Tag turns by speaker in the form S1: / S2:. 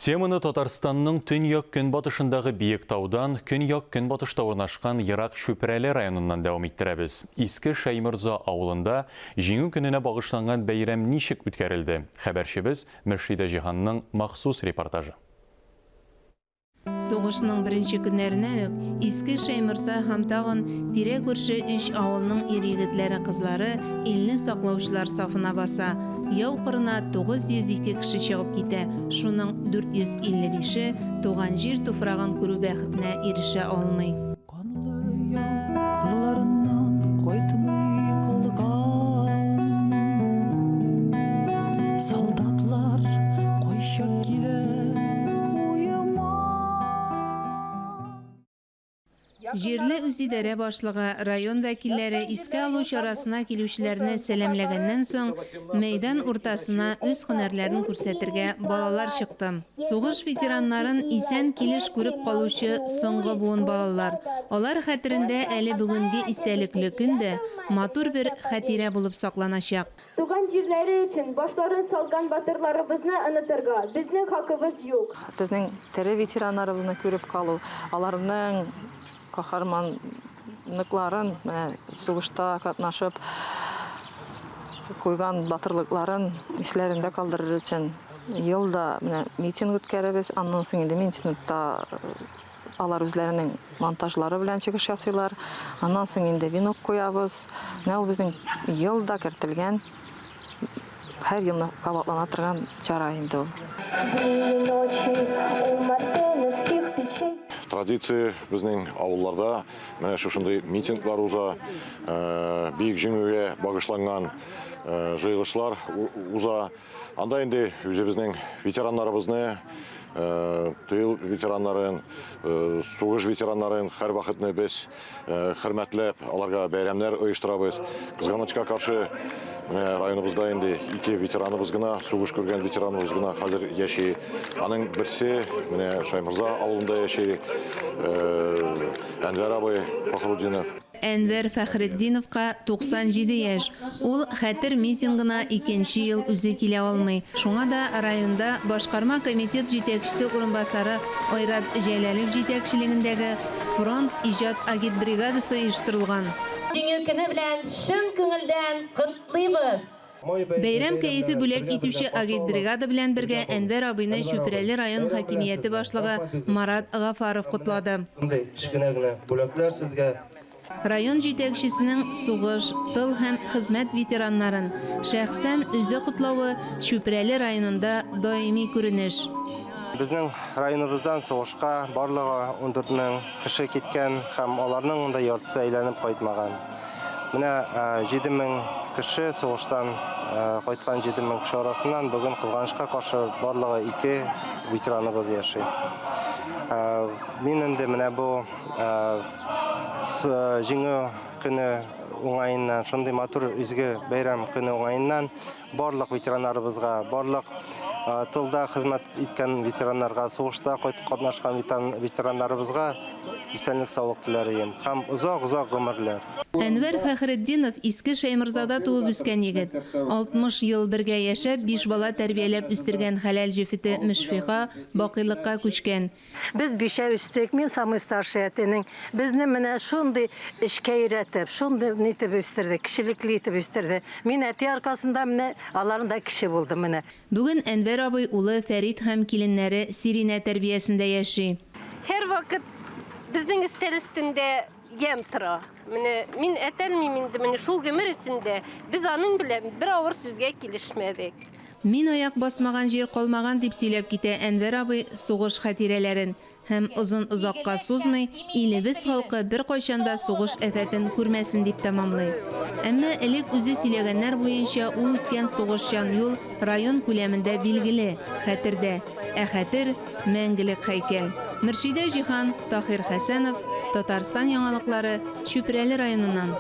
S1: Теманы Татарстанның төньяк-көнбатышындагы Биектаудан көньяк-көнбатышта урнашкан ерак Чүпрәле районыннан дәвам иттерәбез. Иске Шәйморза авылында Җиңү көненә багышланган бәйрәм ничек үткәрелде? Хәбәрчебез Мөршидә Җиһанның махсус репортажы.
S2: Сугышның беренче көннәреннән үк Иске Шәйморза һәм тагын тирә-күрше өч авылның ир-егетләре-кызлары илне саклаучылар сафына баса. Яу кырына 902 кеше чыгып китә, шуның 455-е туган җир туфрагын күрү бәхетенә ирешә алмый.
S3: Канлы яу кырларыннан кайтмый калган Солдатлар кайчак килә уема.
S2: Җирле үзидарә башлыгы, район вәкилләре искә алу чарасына килүчеләрне сәламләгәннән соң, мәйдан уртасына үз һөнәрләрен күрсәтергә балалар чыкты. Сугыш ветераннарын исән килеш күреп калучы соңгы буын балалар. Алар хәтерендә әле бүгенге истәлекле көн дә матур бер хатирә булып сакланачак.
S4: Туган җирләре өчен башларын салган батырларыбызны онытырга безнең хакыбыз юк.
S5: Безнең тере ветераннарыбызны күреп калу, аларның каһарманлыкларын, менә сугышта катнашып куйган батырлыкларын исләрендә калдырыр өчен ел да менә митинг үткәрәбез. Аннан соң инде митингта алар үзләренең монтажлары белән чыгыш ясыйлар. Аннан соң инде венок куябыз. Менә ул безнең ел да кертелгән, һәр елны кабатлана торган чара инде ул.
S6: Традиция безнең авылларда менә шушындый митинглар уза, Бөек Җиңүгә багышланган җыелышлар уза. Анда инде үзебезнең ветераннарыбызны, тыл ветераннарын, сугыш ветераннарын һәрвакытны без хөрмәтләп, аларга бәйрәмнәр оештырабыз. Кызганычка каршы, менә районыбызда инде ике ветераныбыз гына, сугыш күргән ветераныбыз гына хәзер яши. Аның берсе менә Шайморза авылында яши, Әнвәр абый Фахрутдинов.
S2: Әнвәр Фәхретдиновка 97 яшь. Ул Хәтер митингына икенче ел үзе килә алмый. Шуңа да районда башкарма комитет җитәкчесе урынбасары Айрат Җәләлов җитәкчелегендәге Фронт иҗат агитбригадасы оештырылган.
S7: Җиңү көне белән чын күңелдән котлыйбыз!
S2: Бәйрәм кәефе бүләк итүче агитбригада белән бергә Әнвәр абыйны Чүпрәле район хакимияте башлыгы Марат Гафаров котлады.
S8: Мондый кечкенә генә бүләкләр сезгә.
S2: Район җитәкчесенең сугыш, тыл һәм хезмәт ветераннарын шәхсән үзе котлавы Чүпрәле районында даими күренеш.
S8: Безнең районыбыздан сугышка барлыгы 14 мең кеше киткән һәм аларның да яртысы әйләнеп кайтмаган. Менә 7000 кеше сугыштан кайткан 7000 кеше арасыннан бүген кызганычка каршы барлыгы ике ветераныбыз яши. Мин инде менә бу Җиңү көне уңаеннан, шундый матур изге бәйрәм көне уңаеннан барлык ветераннарыбызга, барлык тылда хезмәт иткән ветераннарга, сугышта катнашкан ветераннарыбызга исәнлек-саулык теләр идем һәм озак-озак гомерләр.
S2: Әнвәр Фәхретдинов Иске Шәйморзада туып үскән егет. 60 ел бергә яшәп, биш бала тәрбияләп үстергән хәләл җефете Мөшфика бакыйлыкка күчкән.
S9: Без бишәү үстек, мин самый старший әтинең. Безне менә шундый эшкә өйрәтеп, шундый нитеп үстерде, кешелекле итеп үстерде. Мин әти аркасында менә аларның да кеше булдым менә.
S2: Бүген Әнвәр абый улы Фәрит һәм киленнәре Сиринә тәрбиясендә яши.
S10: Һәрвакыт безнең өстәл өстендә ямь тора. Менә мин әтәлмим инде, менә шул гомер эчендә без аның белән бер авыр сүзгә килешмәдек.
S2: Мин аяк басмаган җир калмаган, дип сөйләп китә Әнвәр абый сугыш хатирәләрен. Һәм озын-озакка сузмый, илебез халкы беркайчан да сугыш афәтен күрмәсен, дип тәмамлый. Әмма элек үзе сөйләгәннәр буенча ул үткән сугышчан юл район күләмендә билгеле, хәтердә. Ә хәтер, мәңгелек һәйкәл. Мөршидә Җиһан, Таһир Хәсәнов, Татарстан яңалыклары, Чүпрәле районыннан.